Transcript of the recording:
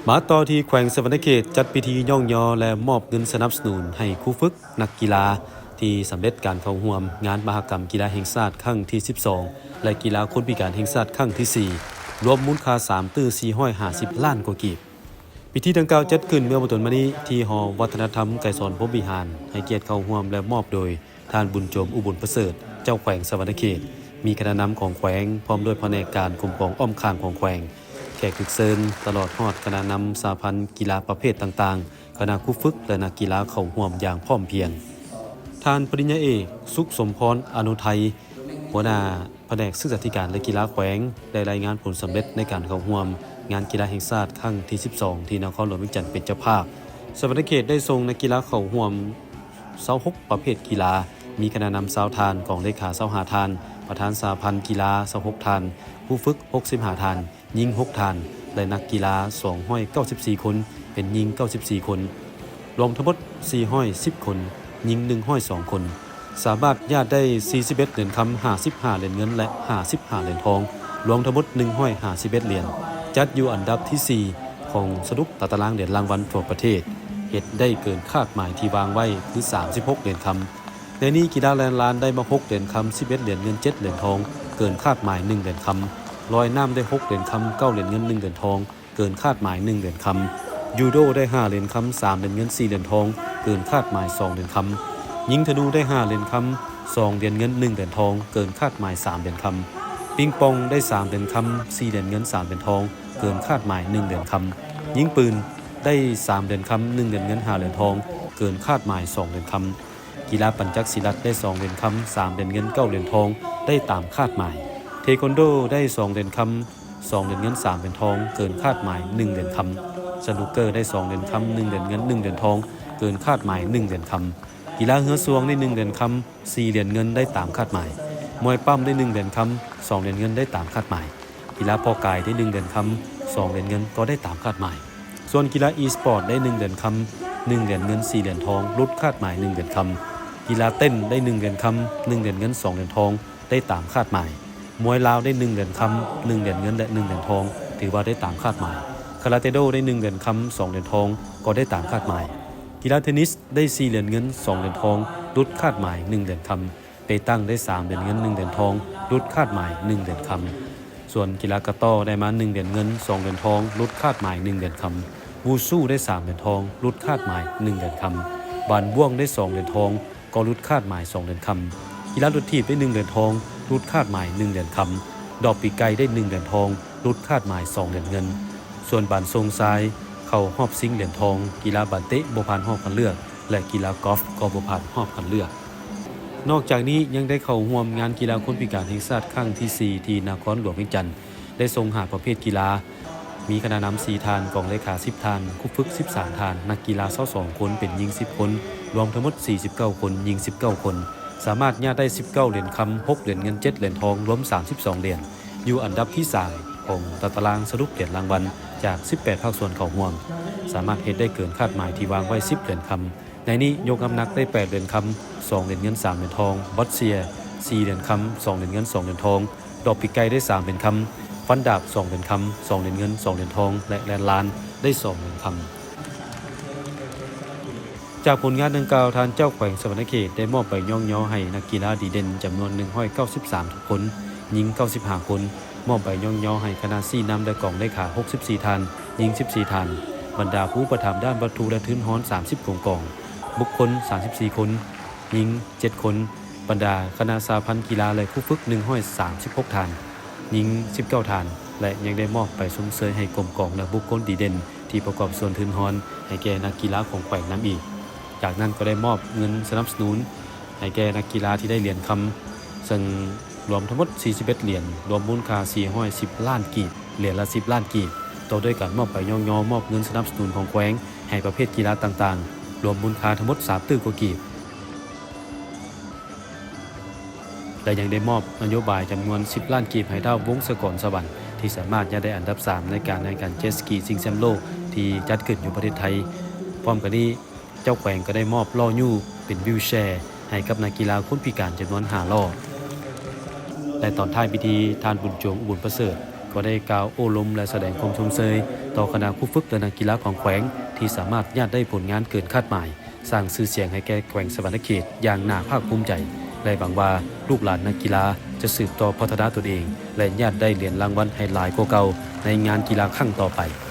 ມາຕໍ່ທີ່ແຂວງສະຫວັນນະເຂດ ຈັດພິທີຍ້ອງຍໍ ແລະ ມອບເງິນສະໜັບສະໜູນໃຫ້ຄູຝຶກ, ນັກກິລາທີ່ສຳເລັດການເຂົ້າຮ່ວມງານມະຫະກຳກິລາແຫ່ງຊາດຄັ້ງທີສິບສອງ ແລະ ກິລາຄົນພິການແຫ່ງຊາດຄັ້ງທີສີ່ ລວມມູນຄ່າສາມຕື້ສີ່ຮ້ອຍຫ້າສິບລ້ານກວ່າກີບ. ພິທີດັ່ງກ່າວຈັດຂຶ້ນເມື່ອບໍ່ດົນມານີ້ ທີ່ຫໍວັດທະນະທຳໄກສອນພົມວິຫານ, ໃຫ້ກຽດເຂົ້າຮ່ວມ ແລະ ມອບໂດຍ ທ່ານ ບຸນໂຈມ ອຸບົນປະເສີດ ເຈົ້າແຂວງສະຫວັນນະເຂດ, ມີຄະນະນຳຂອງແຂວງ ພ້ອມດ້ວຍພະແນກການຄຸ້ມຄອງອ້ອມຂ້າງຂອງແຂວງ, ແຂກຖືກເຊີນ ຕະຫຼອດຮອດຄະນະນຳສະຫະພັນກິລາປະເພດຕ່າງໆ, ຄະນະຄູຝຶກ ແລະ ນັກກິລາເຂົ້າຮ່ວມຢ່າງພ້ອມພຽງ. ທ່ານ ປະລິນຍາເອກ ສຸກສົມພອນ ອະນຸໄທ ຫົວໜ້າພະແນກສຶກສາທິການ ແລະ ກິລາແຂວງ ໄດ້ລາຍງານຜົນສຳເລັດໃນການເຂົ້າຮ່ວມງານກິລາແຫ່ງຊາດຄັ້ງທີສິບສອງ ທີ່ນະຄອນຫຼວງວຽງຈັນເປັນເຈົ້າພາບ. ສະຫວັນນະເຂດໄດ້ສົ່ງນັກກິລາເຂົ້າຮ່ວມ ຊາວຫົກປະເພດກິລາ, ມີຄະນະນຳຊາວທ່ານ, ກອງເລຂາຊາວຫ້າທ່ານ, ປະທານສະຫະພັນກິລາຊາວຫົກທ່ານ, ຄູຝຶກຫົກສິບຫ້າທ່ານ, ຍິງຫົກທ່ານ ແລະ ນັກກິລາສອງຮ້ອຍເກົ້າສິບສີ່ຄົນ, ເປັນຍິງເກົ້າສິບສີ່ຄົນ, ລວມທັງໝົດສີ່ຮ້ອຍສິບຄົນ, ຍິງໜຶ່ງຮ້ອຍສອງຄົນ. ສາມາດຍາດໄດ້ສີ່ສິບເອັດຫຼຽນຄຳ, ຫ້າສິບຫ້າຫຼຽນເງິນ ແລະ ຫ້າສິບຫ້າຫຼຽນທອງ, ລວມທັງໝົດໜຶ່ງຮ້ອຍຫ້າສິບເອັດຫຼຽນ, ຈັດຢູ່ອັນດັບທີສີ່ຂອງສະດຸກຕາຕະລາງຫຼຽນລາງວັນທົ່ວປະເທດ, ເຮັດໄດ້ເກີນຄາດໝາຍທີ່ວາງໄວ້ຄືສາມສິບຫົກຫຼຽນຄຳ. ໃນນີ້ ກິລາແລ່ນລານໄດ້ມາຫົກຫຼຽນຄຳ, ສິບເອັດຫຼຽນເງິນ, ເຈັດຫຼຽນທອງ, ເກີນຄາດໝາຍໜຶ່ງຫຼຽນຄຳ. ລອຍນ້ຳໄດ້ຫົກຫຼຽນຄຳ, ເກົ້າຫຼຽນເງິນ, ໜຶ່ງຫຼຽນທອງ, ເກີນຄາດໝາຍໜຶ່ງຫຼຽນຄຳ. ຢູໂດໄດ້ຫ້າຫຼຽນຄຳ, ສາມຫຼຽນເງິນ, ສີ່ຫຼຽນທອງ, ເກີນຄາດໝາຍສອງຫຼຽນຄຳ. ຍິງທະນູໄດ້ຫ້າຫຼຽນຄຳ, ສອງຫຼຽນເງິນ, ໜຶ່ງຫຼຽນທອງ, ເກີນຄາດໝາຍສາມຫຼຽນຄຳ. ປິງປອງໄດ້ສາມຫຼຽນຄຳ, ສີ່ຫຼຽນເງິນ, ສາມຫຼຽນທອງ, ເກີນຄາດໝາຍໜຶ່ງຫຼຽນຄຳ. ຍິງປືນໄດ້ສາມຫຼຽນຄຳ, ໜຶ່ງຫຼຽນເງິນ, ຫ້າຫຼຽນທອງ, ເກີນຄາດໝາຍສອງຫຼຽນຄຳ. ກິລາປັນຈັກສີລັດໄດ້ສອງຫຼຽນຄຳ, ສາມຫຼຽນເງິນ, ເກົ້າຫຼຽນທອງ, ໄດ້ຕາມຄາດໝາຍ. ເທຄວັນໂດໄດ້ສອງຫຼຽນຄຳ, ສອງຫຼຽນເງິນ, ສາມຫຼຽນທອງ, ເກີນຄາດໝາຍໜຶ່ງຫຼຽນຄຳ. ສະໜູກເກີໄດ້ສອງຫຼຽນຄຳ, ໜຶ່ງຫຼຽນເງິນ, ໜຶ່ງຫຼຽນທອງ, ເກີນຄາດໝາຍໜຶ່ງຫຼຽນຄຳ. ກິລາເຮືອຊ່ວງໄດ້ໜຶ່ງຫຼຽນຄຳ, ສີ່ຫຼຽນເງິນ, ໄດ້ຕາມຄາດໝາຍ. ມວຍປ້ຳໄດ້ໜຶ່ງຫຼຽນຄຳ, ສອງຫຼຽນເງິນ, ໄດ້ຕາມຄາດໝາຍ. ກິລາເພາະກາຍໄດ້ໜຶ່ງຫຼຽນຄຳ, ສອງຫຼຽນເງິນ, ກໍໄດ້ຕາມຄາດໝາຍ. ສ່ວນກິລາອີສະປອດໄດ້ໜຶ່ງຫຼຽນຄຳ, ໜຶ່ງຫຼຽນເງິນ, ສີ່ຫຼຽນທອງ, ຫຼຸດຄາດໝາຍໜຶ່ງຫຼຽນຄຳ. ກິລາເຕັ້ນໄດ້ໜຶ່ງຫຼຽນຄຳ, ໜຶ່ງຫຼຽນເງິນ, ສອງຫຼຽນທອງ, ໄດ້ຕາມຄາດໝາຍ. ມວຍລາວໄດ້ໜຶ່ງຫຼຽນຄຳ, ໜຶ່ງຫຼຽນເງິນ ແລະ ໜຶ່ງຫຼຽນທອງ, ຖືວ່າໄດ້ຕາມຄາດໝາຍ. ຄາຣາເຕໂດໄດ້ໜຶ່ງຫຼຽນຄຳ, ສອງຫຼຽນທອງ, ກໍໄດ້ຕາມຄາດໝາຍ. ກິລາເທນນິສໄດ້ສີ່ຫຼຽນເງິນ, ສອງຫຼຽນທອງ, ຫຼຸດຄາດໝາຍໜຶ່ງຫຼຽນຄຳ. ເປຕັງໄດ້ສາມຫຼຽນເງິນ, ໜຶ່ງຫຼຽນທອງ, ຫຼຸດຄາດໝາຍໜຶ່ງຫຼຽນຄຳ. ສ່ວນກິລາກະຕໍ້ໄດ້ມາໜຶ່ງຫຼຽນເງິນ, ສອງຫຼຽນທອງ, ຫຼຸດຄາດໝາຍໜຶ່ງຫຼຽນຄຳ. ວູຊູໄດ້ສາມຫຼຽນທອງ, ຫຼຸດຄາດໝາຍໜຶ່ງຫຼຽນຄຳ. ບານບ້ວງໄດ້ສອງຫຼຽນທອງ, ກໍຫຼຸດຄາດໝາຍສອງຫຼຽນຄຳ. ກິລາລົດຖີບໄດ້ໜຶ່ງຫຼຽນທອງ, ຫຼຸດຄາດໝາຍໜຶ່ງຫຼຽນຄຳ. ດອກປີກໄກ່ໄດ້ໜຶ່ງຫຼຽນທອງ, ຫຼຸດຄາດໝາຍສອງຫຼຽນເງິນ. ສ່ວນບານຊົງຊາຍເຂົ້າຮອບຊິງຫຼຽນທອງ, ກິລາບານເຕະບໍ່ຜ່ານຮອບຄັດເລືອກ ແລະ ກິລາກອຟກໍບໍ່ຜ່ານຮອບຄັດເລືອກ. ນອກຈາກນີ້ຍັງໄດ້ເຂົ້າຮ່ວມງານກິລາຄົນພິການແຫ່ງຊາດຄັ້ງທີສີ່ ທີ່ນະຄອນຫຼວງວຽງຈັນ, ໄດ້ສົ່ງຫ້າປະເພດກິລາ, ມີຄະນະນຳສີ່ທ່ານ, ກອງເລຂາສິບທ່ານ, ຄູຝຶກສິບສາມທ່ານ, ນັກກິລາຊາວສອງຄົນ, ເປັນຍິງສິບຄົນ, ລວມທັງໝົດສີ່ສິບເກົ້າຄົນ, ຍິງສິບເກົ້າຄົນ, ສາມາດຍາດໄດ້ສິບເກົ້າຫຼຽນຄຳ, ຫົກຫຼຽນເງິນ, ເຈັດຫຼຽນທອງ, ລວມສາມສິບສອງຫຼຽນ, ຢູ່ອັນດັບທີສາມຂອງຕາຕະລາງສະດຸກຫຼຽນລາງວັນ ຈາກສິບແປດພາກສ່ວນເຂົ້າຮ່ວມ, ສາມາດເຮັດໄດ້ເກີນຄາດໝາຍທີ່ວາງໄວ້ສິບຫຼຽນຄຳ. ໃນນີ້ຍົກນ້ຳໜັກໄດ້ແປດຫຼຽນຄຳ, ສອງຫຼຽນເງິນ, ສາມຫຼຽນທອງ, ບັດເຊຍສີ່ຫຼຽນຄຳ, ສອງຫຼຽນເງິນ, ສອງຫຼຽນທອງ, ດອກປີກໄກ່ໄດ້ສາມຫຼຽນຄຳ, ຟັນດາບສອງຫຼຽນຄຳ, ສອງຫຼຽນເງິນ, ສອງຫຼຽນທອງ ແລະ ແລ່ນລານໄດ້ສອງຫຼຽນຄຳ. ຈາກຜົນງານດັ່ງກ່າວ, ທ່ານເຈົ້າແຂວງສະຫວັນນະເຂດໄດ້ມອບໃບຍ້ອງຍໍໃຫ້ນັກກິລາດີເດັ່ນຈຳນວນໜຶ່ງຮ້ອຍເກົ້າສິບສາມຄົນ, ຍິງເກົ້າສິບຫ້າຄົນ, ມອບໃບຍ້ອງຍໍໃຫ້ຄະນະຊີ້ນຳ ແລະ ກອງເລຂາຫົກສິບສີ່ທ່ານ, ຍິງສິບສີ່ທ່ານ, ບັນດາຜູ້ອຸປະຖຳດ້ານວັດຖຸ ແລະ ທຶນຮອນສາມສິບອົງກອນ, ບຸກຄົນສາມສິບສີ່ຄົນ, ຍິງເຈັດຄົນ, ບັນດາຄະນະສະຫະພັນກິລາ ແລະ ຄູຝຶກໜຶ່ງຮ້ອຍສາມສິບຫົກທ່ານ, ຍິງສິບເກົ້າທ່ານ ແລະ ຍັງໄດ້ມອບໃບຊົມເຊີຍໃຫ້ກົມກອງ ແລະ ບຸກຄົນດີເດັ່ນທີ່ປະກອບສ່ວນທຶນຮອນໃຫ້ແກ່ນັກກິລາຂອງແຂວງນຳອີກ. ຈາກນັ້ນກໍໄດ້ມອບເງິນສະໜັບສະໜູນໃຫ້ແກ່ນັກກິລາທີ່ໄດ້ຫຼຽນຄຳ, ເຊິ່ງລວມທັງໝົດສີ່ສິບເອັດຫຼຽນ, ລວມມູນຄ່າສີ່ຮ້ອຍສິບລ້ານກີບ, ຫຼຽນລະສິບລ້ານກີບ, ຕໍ່ດ້ວຍການມອບໃບຍ້ອງຍໍມອບເງິນສະໜັບສະໜູນຂອງແຂວງໃຫ້ປະເພດກິລາຕ່າງໆ, ລວມມູນຄ່າທັງໝົດສາມຕື້ກວ່າກີບ. ແລະ ຍັງໄດ້ມອບນະໂຍບາຍຈຳນວນສິບລ້ານກີບໃຫ້ທ້າວ ວົງສະກອນ ສະຫວັນ ທີ່ສາມາດຍາດໄດ້ອັນດັບສາມໃນການແຂ່ງຂັນເຈັດສະກີຊິງແຊັມໂລກທີ່ຈັດຂຶ້ນຢູ່ປະເທດໄທ. ພ້ອມກັນນີ້, ເຈົ້າແຂວງກໍໄດ້ມອບລໍ້ຍູ້ເປັນວິວແຊໃຫ້ກັບນັກກິລາຄົນພິການຈຳນວນຫ້າລໍ້. ແລະ ຕອນທ້າຍພິທີ, ທ່ານ ບຸນໂຈມ ອຸບົນປະເສີດ, ກໍໄດ້ກ່າວໂອ້ລົມ ແລະ ສະແດງຄວາມຊົມເຊີຍຕໍ່ຄະນະຄູຝຶກ ແລະ ນັກກິລາຂອງແຂວງ ທີ່ສາມາດຍາດໄດ້ຜົນງານເກີນຄາດໝາຍ, ສ້າງຊື່ສຽງໃຫ້ແກ່ແຂວງສະຫວັນນະເຂດຢ່າງໜ້າພາກພູມໃຈ ແລະ ຫວັງວ່າລູກຫຼານນັກກິລາຈະສືບຕໍ່ພັດທະນາຕົນເອງ ແລະ ຍາດໄດ້ຫຼຽນລາງວັນໃຫ້ຫຼາຍກວ່າເກົ່າໃນງານກິລາຄັ້ງຕໍ່ໄປ.